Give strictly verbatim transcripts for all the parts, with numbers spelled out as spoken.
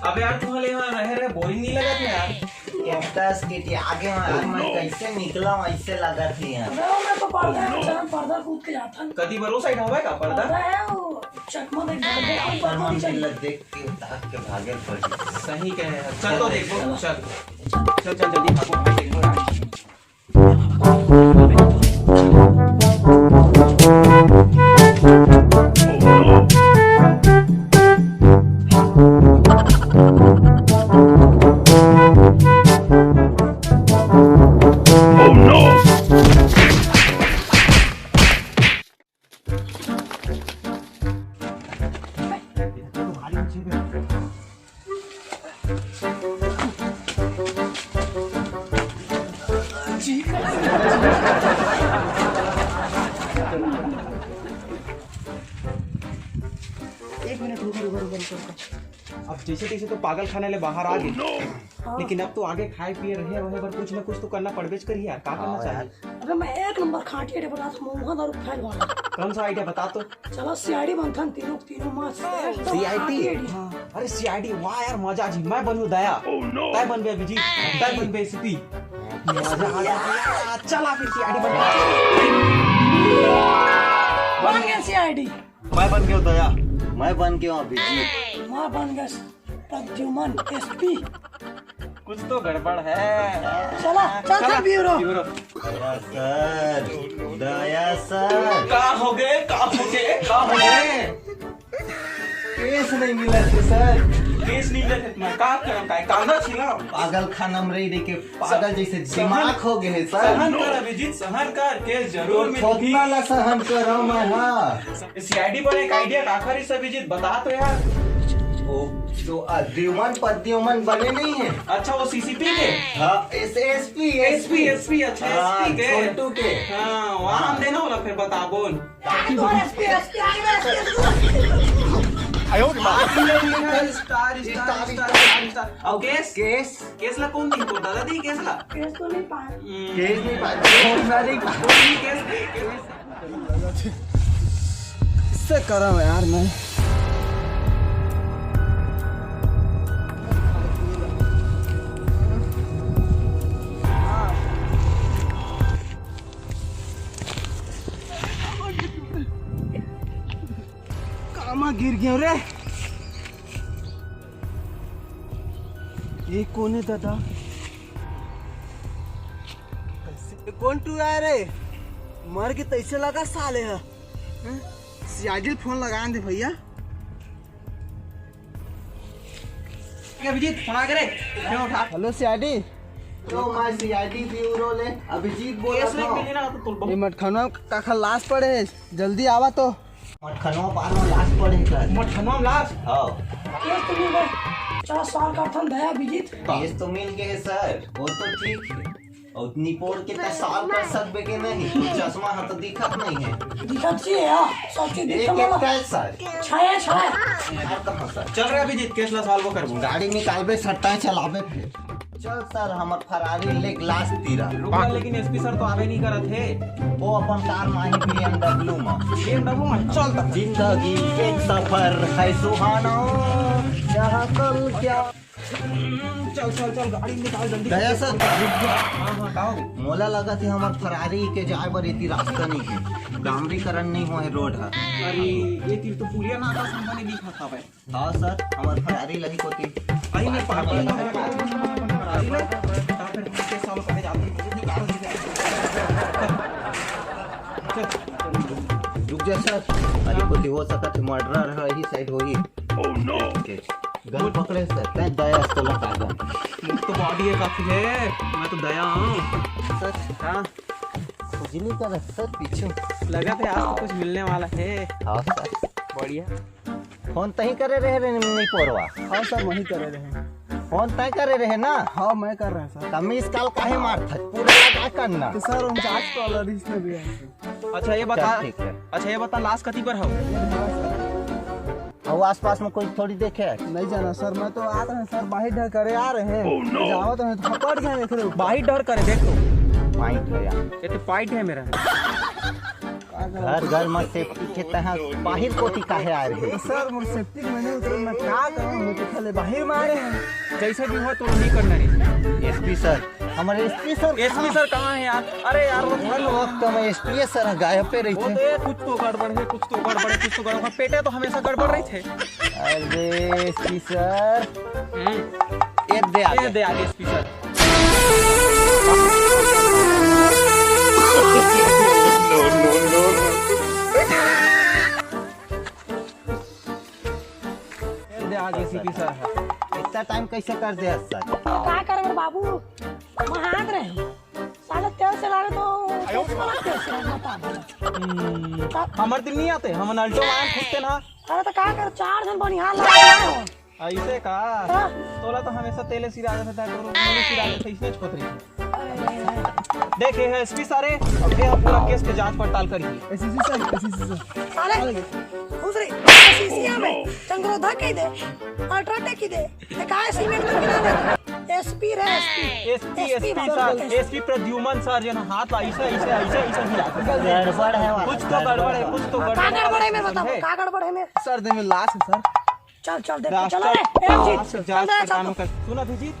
अबे यार, तुमन ले यहाँ रहे रहे बोरिंग नहीं लगत हे यार? कैक्टस के टी आगे में यार, मैं कैसे निकला हूँ, ऐसे लगत हे यार। अबे, मैं तो पर्दा है, चल, पर्दा कूद के जाता हूँ। कति बर ओ साइड हवय का पर्दा? पर्दा है, वो चकमा देख, पर्दा कोई पर्दा नहीं चाहिए। देख के ताक के भागे पड़ी। सही कहे यार। चल तो देखो, चल। चल, चल, जल्दी भागो, मैं देखो यार। एक मिनट, रुको, रुको, रुको, रुको, रुको। अब जैसे तैसे तो पागल खाने ले बाहर आ गए। हाँ। लेकिन अब तो आगे खाए पिए रहे, रहे बर कुछ ना कुछ तो करना पड़बेच करिए यार। का करना हाँ चाहिए? यार। अबे, मैं एक नंबर खांटी आइडिया बता सकता हूँ, महुआ दारू फैल वाला। कौन सा आइडिया बता तो? चलो, सीआईडी बनथन तीनों, तीनों मस्त। एकदम सीआईडी? खांटी आइडिया। हाँ। अरे सीआईडी, वाह यार, मजा आ जी। मैं बनूँ दया। तै बनबे अभिजीत, तै बनबे एसपी। मजा आ गया। चला फिर सीआईडी बन। बन गया सीआईडी। मैं बन गया दया। मैं बन गया अभिजीत। मैं बन गया प्रद्युमन एसपी। कुछ तो गड़बड़ है। चला, चल, चला, चल, ब्यूरो। ब्यूरो। दया सर, दया सर। का हो गए, का हो गए, का हो गए? केस नहीं मिला थे सर। केस नहीं मिला थे, मैं का करम का है? कांदा छिला। पागल खाना में रही रही के पागल जैसे दिमाग हो गए है सर। सहन कर अभिजीत, सहन कर, केस जरूर तो मिलती। थोतना ला सहन कर रहा हूँ मैं, हाँ। सीआईडी पर एक आइडिया काखर इस अभिजीत, बता तो यार। वो जो अद्युमन पद्युमन बने नहीं है। अच्छा, वो सीसीपी के? हाँ, एस एसपी एसपी एसपी। अच्छा, हाँ, एसपी के। छोटू के। हाँ, वहाँ हम देना वाला फिर बता बोल। Star, star, star, star. और केस? केस? केस ला कौन दी? तो दादा दी केस ला? केस तो नहीं पाए। हम्म। केस नहीं पाए। केस नहीं पाए। कोई नहीं केस, केस। इससे करम है यार मैं। कामा गिर गया रे। ये कौन है दादा? ये कौन टूरा है रे? मर के तैसे लगा साले ह। हैं? सीआईडी फोन लगा दे भैया। अभिजीत, फोन आ गए रे। क्यों उठा? Hello CID. तो मैं सीआईडी ब्यूरो ले अभिजीत बोला था। ये मटखनवा काखर लाश पड़े है, जल्दी आवा तो। मटखनवा पार में लाश पड़े है सर। मटखनवा में लाश? हाँ। केस तो मिल गए। पचास साल का थन दया अभिजीत। केस तो मिल गए सर, वो तो ठीक है। और निपोर के तय सॉल्व कर सकबे के नहीं? चश्मा ह तो दिखत नहीं है। दिखत ची है, हाँ। सब चीज एक दिखत एक वाला। तय सर। छाया, छाया। यार कहाँ सर? चल रहा अभिजीत, केस ला सॉल्व करबो। गाड़ी निकालबे सट्टा चलाबे फिर। चल सर, हमर फरारी ले ग्लास तीरा। रुक ना, लेकिन एसपी सर तो आवे नहीं करत हे। वो अपन कार में ही बीएमडब्ल्यू में। बीएमडब्ल्यू में? चल तब। जिंदगी एक सफर है सुहाना, जहाँ कल क्या। हम्म, चल, चल, चल, गाड़ी निकाल जल्दी। दया सर, रुक जा। हाँ, हाँ, का हो गया? मोला लगत हे हमर फरारी के जाए बर एती रास्ता नहीं है, डामरीकरण नहीं हुआ है रोड है। अरे, ये तीर तो पुलिया नाका संग बने दिखत हवय। हाँ सर, हमर फरारी लही कोती। अरे, मैं पागल हूँ, फरारी ना। तो फिर के सालों पहले जाते हैं। रुक जा सर, अरे कोती हो सकत है, मर्डरर है, यही साइड होही। Oh no! गन पकड़े सर, तै दया अस तो लगा गन। मुझ तो बॉडी है काफी है, मैं तो दया हूँ। सर, हाँ। खुजली का रख सर पीछे। लगा था आज तो कुछ मिलने वाला है। हाँ सर। बढ़िया। फोन तही करे रहे रे नहीं पोरवा। हाँ सर, वही करे रहे। फोन तय करे रहे ना? हाँ, मैं कर रहा सर। तब मिस कॉल काहे मारत है? पूरा लगा करना। तो सर, उनचास कॉलर इसमें भी है। अच्छा, ये बता, चल, ठीक है। अच्छा, ये बता, लाश कति पर हव? और आसपास में कोई थोड़ी देखे है? नहीं जाना सर, मैं तो आ रहे हैं सर, बाहिर डर करे आ रहे हैं। Oh, no! जाओ तो मैं तो पकड़ गया देख रहे हो। बाहिर डर करे देख तो। पाइंट है यार। ये तो पाइंट है मेरा। घर घर म सेप्टिक हे, तहां बाहिर कोती काहे आए रहे? तो सर, मोर सेप्टिक में नहीं उतरे, मैं का करूं? मुझे खाले बाहिर मारे हैं। जैसे भी हो, तो नहीं करना है। एसपी सर, हमारे एसपी सर एसपी सर कहाँ है यार? अरे यार, वो हर वक्त में एसपी सर गायब पे रही वो थे। तो कुछ तो गड़बड़ है, कुछ तो गड़बड़ है, कुछ तो गड़बड़ है। पेटे तो हमेशा गड़बड़ रही थे। अरे एसपी सर, हम्म। ये दे आगे। ये दे आगे एसपी सर। ये दे आगे एसपी सर है। इतना टाइम कैसे कर दे सर? का करबे बाबू, महाग रहे। साले तेल से लागे तो कैसे बना तेल से बता। हम्म, हमर दिन नहीं आते, हम अल्टो वाहन खुदते ना। अरे तो का कर, चार झन बनिहार लगा हो। ऐसे का? हाँ। तोला तो हमेशा तेले सिरा जाता था, तोरो तेले सिरा जाता, इसने छोत रही। अरे। देखे है एसपी सारे, अब ये हम पूरा केस के जांच पड़ताल करिए। SP sir, SP sir. साले, घुस रही, एसपी में, चंद्रोधा कह दे, अल्ट्राटेक कह दे, ये का एसपी में मिला दे? एसपी रे, SP. SP, SP SP sir, SP Pradyuman sir, जो ना हाथ ऐसा, ऐसा, ऐसा, ऐसा हिला। गड़बड़ है वहाँ। कुछ तो गड़बड़ है, कुछ तो गड़बड़ का गड़बड़ है, मैं बताओ, है। का गड़बड़ है मैं? सर, दे में लाश है सर। चल, चल, देख के लाश चल, का, ए, ए, लाश का जांच चल, चल, पड़ताल चल। में कर। सुन अभिजीत,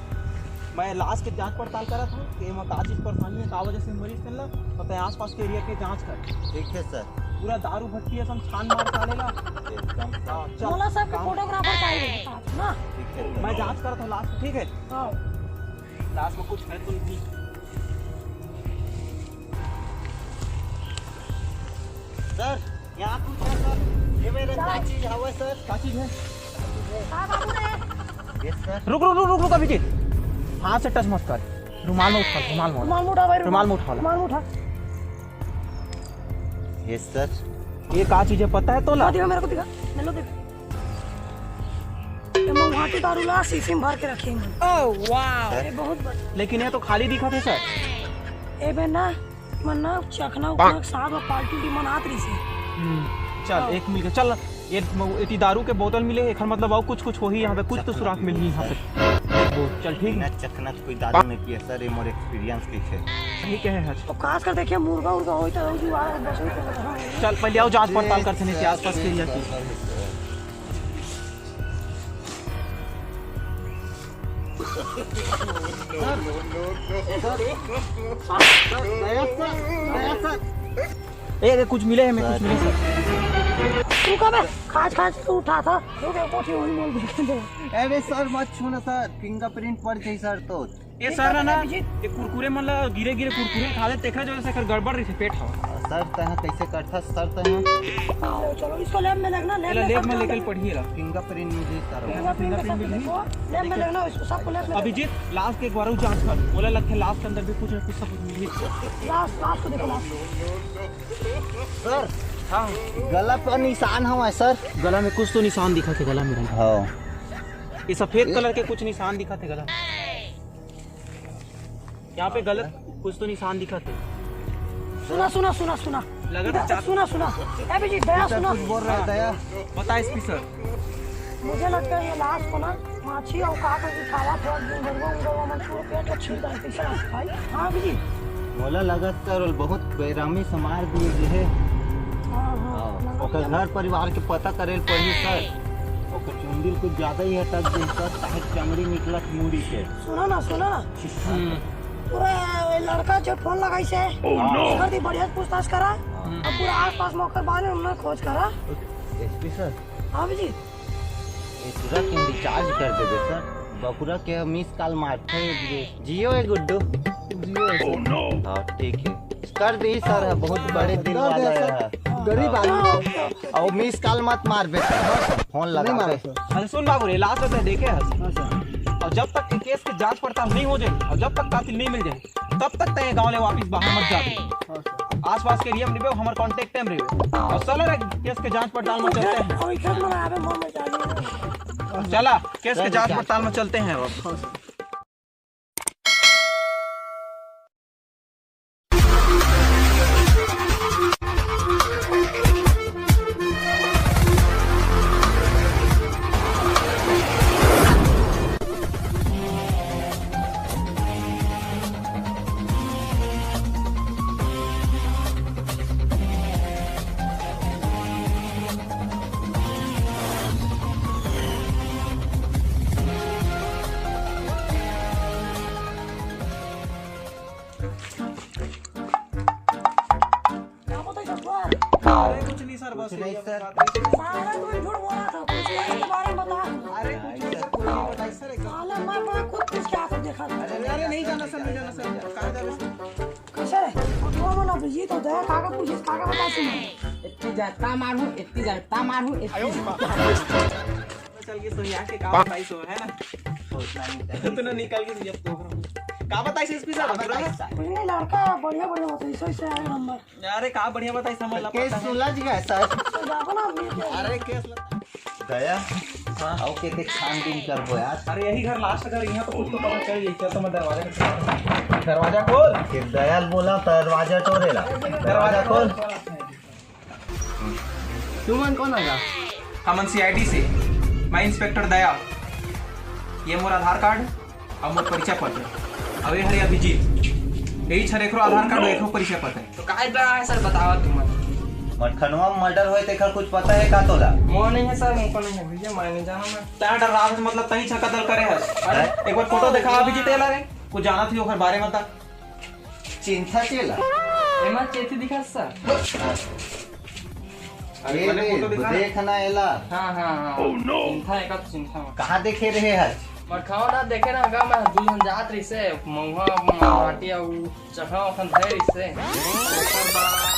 मैं लाश के जांच पड़ताल करत हूँ कि एमा का चीज परेशानी है, का वजह से मरीज चलना, और तय आसपास के एरिया के जांच कर। ठीक है सर। पूरा दारू भट्टी है, सब छान मार के लेला। एकदम। हाँ, चल। मोला सब काम फोटोग्राफर चाहिए साथ ना। ठीक है। मैं जांच करत हूँ लाश, ठीक है? हाँ। लाश में कुछ है तो नहीं। सर, यहाँ कुछ है सर, ये मेरे का चीज हवा सर। का चीज है? हाँ बाबू रे। Yes sir. रुक रुक रुक रुक रुक अभिजीत, हाथ से टच मत कर। रुमाल में उठा, रुमाल में उठा। रुमाल में उठा भाई, रुमाल में उठा। रुमाल में उठा। Yes sir. ये का चीज है पता है तोला? दिखा, मेरे को दिखा, मेरे को दिखा। ये महुआटी दारू ला शीशी में भर के रखे हैं। Oh wow. ये बहुत बड़- लेकिन ये तो खाली दिखा थे सर। ए बे ना, मन ना चखना उखना के साथ में पार्टी उर्टी मनात रही से। हम्म, चल आओ। एक मिनट चल। ये म-, एती दारू के बोतल मिले, एकर मतलब अउ कुछ कुछ होही यहाँ पे, कुछ तो सुराख मिलही यहाँ पे। वो, चल ठीक। बिना चखना कोई दारू नहीं पिए सर, ये मोर एक्सपीरियंस के है। सही कहे हच। तो खास कर देखिए मुर्गा उर्गा होई तो जुगाड़ बस होई तो। चल पहले आओ जांच पड़ताल करते हैं कि आसपास के एरिया की। ए, ए, कुछ मिले है, मैं कुछ मिले सर। तू कब है? खाज खाज तू उठा था। तू क्या कोठी हुई बोल दे। अरे सर, मत छू ना सर, फिंगरप्रिंट पड़ जाई सर तो। ए सर ना, ना, ये कुरकुरे मन ला गिरे गिरे कुरकुरे खा ले, तेखर वजह से एकर गड़बड़ रहिथे पेट ह। सर, तैं कैसे करथस सर, तैं? चलो, चलो, इसको लैब में रखना, लैब एला में लैब में लेके पढ़िए ला। फिंगरप्रिंट मिली सर। फिंगरप्रिंट में सब देखो, लैब में रखना, इसको सबको लैब में। अभिजीत, लाश के एक बार अउ जांच कर, ओला लगथे लाश के अंदर भी कुछ ना कुछ सबूत मिली। लाश, लाश को देखो, लाश। सर, हाँ। गला पर निशान हवय सर। गला में कुछ तो निशान दिखत हे, गला में। हाँ। ये सफेद कलर के कुछ निशान दिखत हे गला में। यहाँ पे गलत कुछ तो निशान दिखत हे। सुना, सुना, सुना, सुना। लगा इधर था। सुना, सुना। ए अभिजीत, दया, सुना। कुछ बोल रहा है, दया। बता एसपी सर। मुझे लगता है ये लाश को ना माछी और कांकड़ की खावा था, दिन भर वो उनका वो मन पूरा पेट अच्छी तरह से चला, भाई। हाँ अभिजीत। मोला लगत सर, वो बहुत बेरामी से मार दिए गए हे। हाँ, हाँ, हाँ, लगत ओकर है। घर परिवार के पता करे ल पड़ी सर। ओकर चुंदी ल कुछ ज्यादा ही हटक दे सर, ताहे चमड़ी निकलत मुड़ी के। सुना ना, सुना ना। हम्म। पूरा लड़का जो फोन लगाई से, Oh, no। एकर दी बढ़िया से पूछताछ करा। हम्म। अब पूरा आसपास में ओकर बारे में खोज करा। SP sir. हाँ अभिजीत। ये पूरा के रिचार्ज कर देबे सर। बकुरा के मिस कॉल मारथे। जियो ए गुड्डू। जियो ए सर। हाँ, ठीक है। कर दी सर, बहुत बड़े दिल कर दे वाला सर। है। गरीब आदमी। और मिस कॉल मत मारबे सर। फोन लगा दे। अरे सुन बाबू रे, लास्ट तक देखे हस। हाँ सर। और जब तक केस के जांच पड़ताल नहीं हो जाए और जब तक कातिल नहीं मिल जाए, तब तक तय गांव ले वापिस बाहर मत जाबे। हाँ सर। आसपास के एरिया में रहिबे, हमर कॉन्टैक्ट में रहिबे। और चला रे, केस के जांच पड़ताल में चलते हैं। अभी खेत में आवे, मन में जाने। चला, केस के जांच पड़ताल में चलते हैं अब। हाँ सर। अरे कुछ नहीं सर, बस कुछ नहीं यही सर। बात है। साला तू झूठ बोला था, कुछ नहीं इसके बारे में बता। अरे कुछ नहीं सर, कुछ नहीं बताई सर, एकदम। साला मैं बड़ा कुछ कुछ क्या सब देखा था। अरे, अरे नहीं जाना सर, नहीं जाना सर, कहाँ जा रहे सर? कैसे? फोटो में ना बिजी तो दे, काका पूछिस, काका बताई सर। इतनी जाता मारू, इतनी जाता मारू, इतनी जाता। चल के सोया के का बताई सो, है ना? सोचना नहीं चाहिए। तूने निकल के जब तो का बताई एसपी साहब, पूरा? कुछ नहीं, लड़का बढ़िया बढ़िया बताई सो, इससे आए नंबर। अरे का बढ़िया बताई, समझ ला, केस पता है। सुलझ गया सर। तो जाओ ना अभी। अरे केस ल- दया, हाँ। आओ के, के छानबीन करबो यार। अरे यही घर लास्ट घर, यहाँ तो कुछ तो पता चल जाए। चल तो मैं दरवाजा खोल। दरवाजा खोल। फिर दया ल बोला, दरवाजा टोरेला। दरवाजा खोल। तुमन कौन आगा? हमन सीआईडी से। मैं इंस्पेक्टर दया। ये मोर आधार कार्ड अउ मोर परिचय पत्र। अउ ये हरे अभिजीत। यही छर एकरो आधार कार्ड अउ एकरो परिचय पत्र। तो काहे डरा है सर, बतावा तुमन। मटखनवा में मर्डर होए तेकर कुछ पता है का तोला? मोर नहीं है सर, मुझको नहीं है भैया, मैं नहीं जाना मैं। तैं डर रहा है, मतलब तही छह कत्ल करे है। अरे, एक बार फोटो देखा अभिजीत एला रे, कुछ जानत ही ओकर बारे में बता। चिंता चेला। एमा चेती दिखा सर। अरे, ये पहले ले, फोटो दिखा ना। देख ना एला। हाँ, हाँ, हाँ। Oh, no! चिंता है का तो चिंता मत। कहाँ देखे रहे हस? मटखनवा ना देखे ना का, मैं दू झन जात रहिसे, महुआ, माटी अउ चखना ओखन धरे रहिसे। ओकर बाद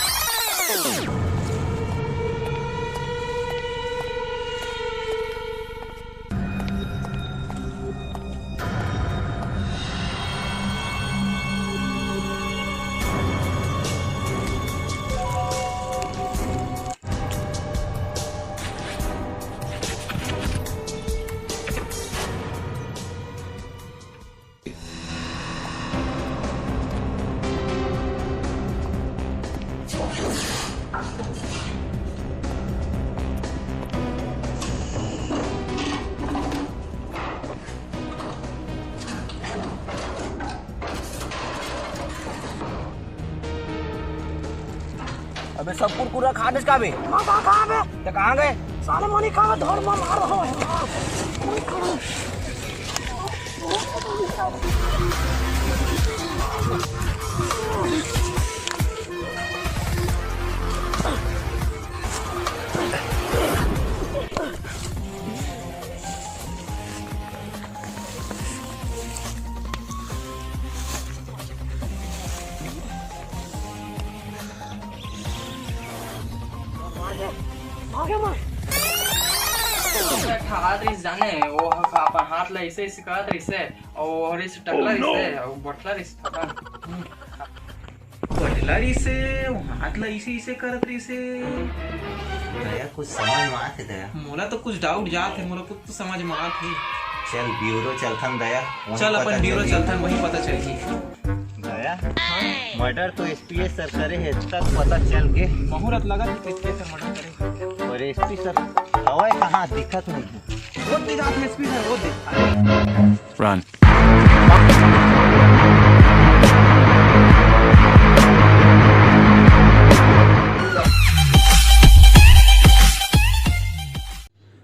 अबे सब कुरकुरा खा देस का बे? हाँ, खा, खा बे। तो कहाँ गए? साले मनी खा, धर मार, मार, मार। भागे मार। ठात रहिस जाने, वो ह-, अपन हाथ ला ऐसे ऐसे करत रहिसे, और वो हरिस टकला रहिसे, और बटला रहिस, पता नहीं। बटला रहिसे, वो हाथ ला ऐसे ऐसे करत रहिसे। दया, कुछ समझ में आत हे दया? मोला तो कुछ डाउट जात हे, मोला कुछ तो समझ में आत हे। चल, ब्यूरो चलथन दया, वहीं चल, अपन पता ब्यूरो चलही। चलथन, वहीं पता चलही। दया, हाँ? मर्डर तो एसपी सर करे हे, तक पता चल गे। मुहूर्त लगा कि एसपी सर मर्डर करे। पर एसपी सर हवय कहाँ, दिखत नहीं। वो दे जात में एसपी सर, वो दे। Run।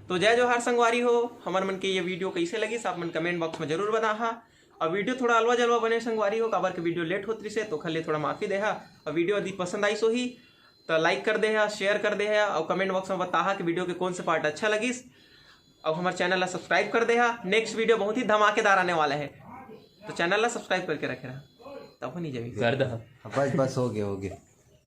तो जय जोहार संगवारी हो, हमर मन के ये वीडियो कैसे लगिस, आप मन कमेंट बॉक्स में जरूर बताहा। और वीडियो थोड़ा अलवा जलवा बने संगवारी हो, काबर के वीडियो लेट होत रिसे, तो खले थोड़ा माफी देहा। और वीडियो यदि पसंद आइस होही, तो लाइक कर देहा, शेयर कर देहा, और कमेंट बॉक्स में बताहा कि वीडियो के कौन से पार्ट अच्छा लगिस, और हमर चैनल ला सब्सक्राइब कर देहा। नेक्स्ट वीडियो बहुत ही धमाकेदार आने वाला है, तो चैनल ला सब्सक्राइब करके रखे रहा, तब नहीं जाबी। कर दे। बस, बस, हो गया, हो गया।